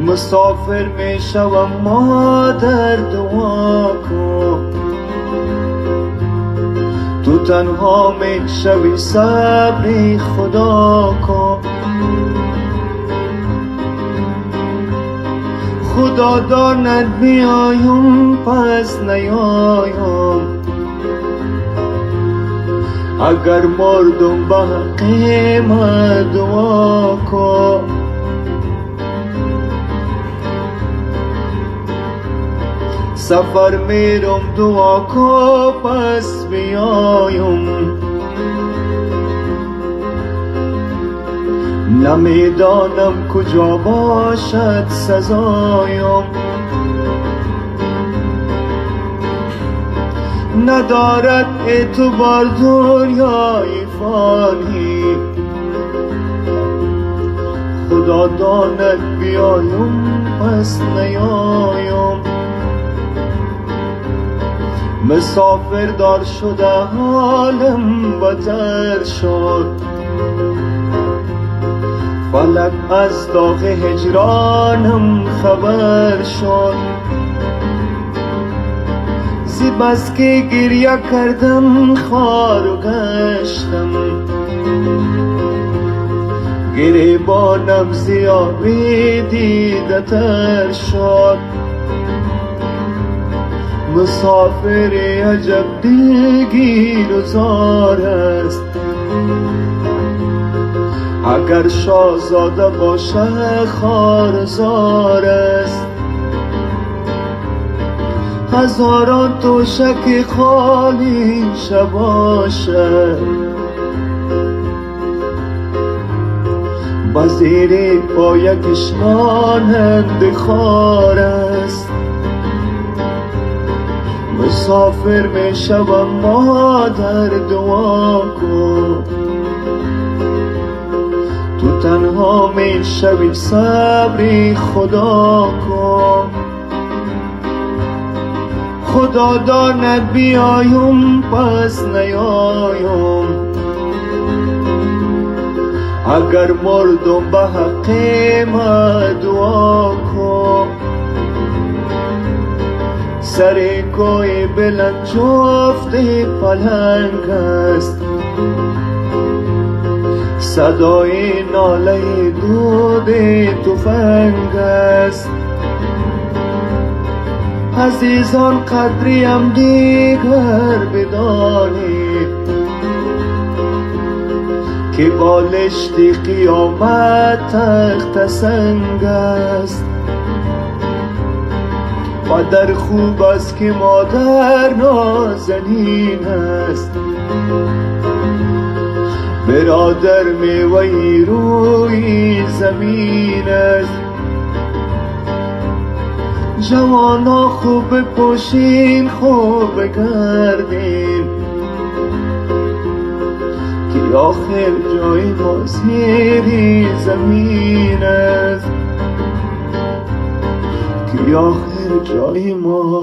مسافر می شوم مادر دعا کن، تو تنها می شوی صبری خدا کن. خدا داند بیایم پس نیایم، اگر مردم به حق ما دعا کن. سفر میرم دعا کن پس بیایم، نمیدانم کجا باشد سزایم. ندارد اعتبار دنیای فانی، خدا داند بیایم پس نیایم. مسافر دار شده حالم بدتر شد، فلک از داغ هجرانم خبر شد. زی بس که گریه کردم خار و گشتم، گریبانم زیابی دیده تر شد. مسافر عجب دلگیر و زار است، اگر شاهزاده باشه خار زار است. هزاران تشک خالی شباشد، به زیر پایکش مانند خار است. مسافر می شوم مادر دعا کن، تو تنها می شوی صبری خدا کن. خدا داند بیایم پس نیایم، اگر مردم به حق ما دعا کن. سر کوی بلند جفت پلنگ است، صدای ناله دود تفنگ است. عزیزان قدریم دیگر بدانید، که بالشت قیامت تخت سنگ است. پدر خوب است که مادر نازنین است، برادر میوه روی زمین است. جوانا خوب پوشین خوب گردین، که آخر جای ما زیر زمین است، که آخر جای ما